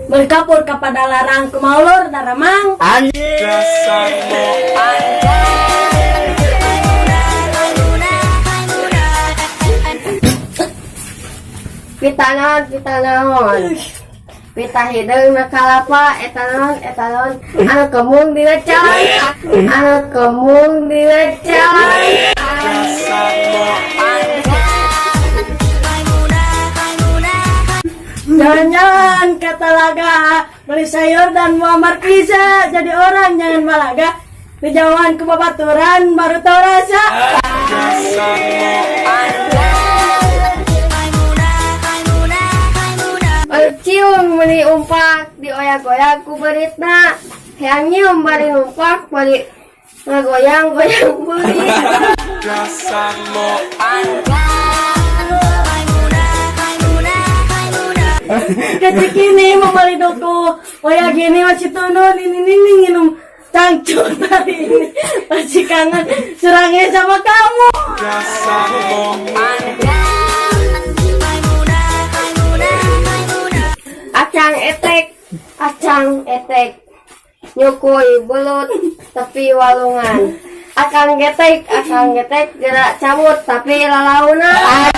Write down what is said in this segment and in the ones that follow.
Berkapur kepada larang kumaulur daramang. Anjing. Pita naon, pita naon. Pita hideung na kalapa, eta naon, eta naon. Anu kemung dina calon, anu kemung dina calon. Jalan-jalan ke telaga, beli sayur dan buah markisa. Jadi orang jangan balaga. Di jauhan ke babaturan baru tahu rasa. Cium beli umpak dioyak-oyak ku beritna. Hayang nyium bari numpak bari ngagoyang-goyang beurit. Ketik ini mau beli duku. Oh ya gini masih tunun ini minum cangcut hari ini. Masih kangen serangnya sama kamu. Acang etek, nyukui belut tepi walungan. Akang getek, gerak cabut tapi lalaunan.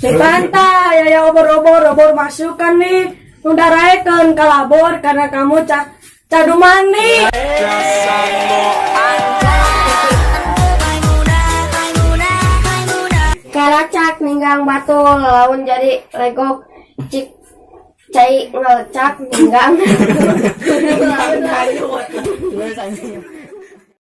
Si pantai, ya obor-obor, obor masukkan nih. Nundaraekeun kalabor karena kamu cadu mandi. Karacak ninggang batu laun jadi legok cik cai ngelecak ninggang.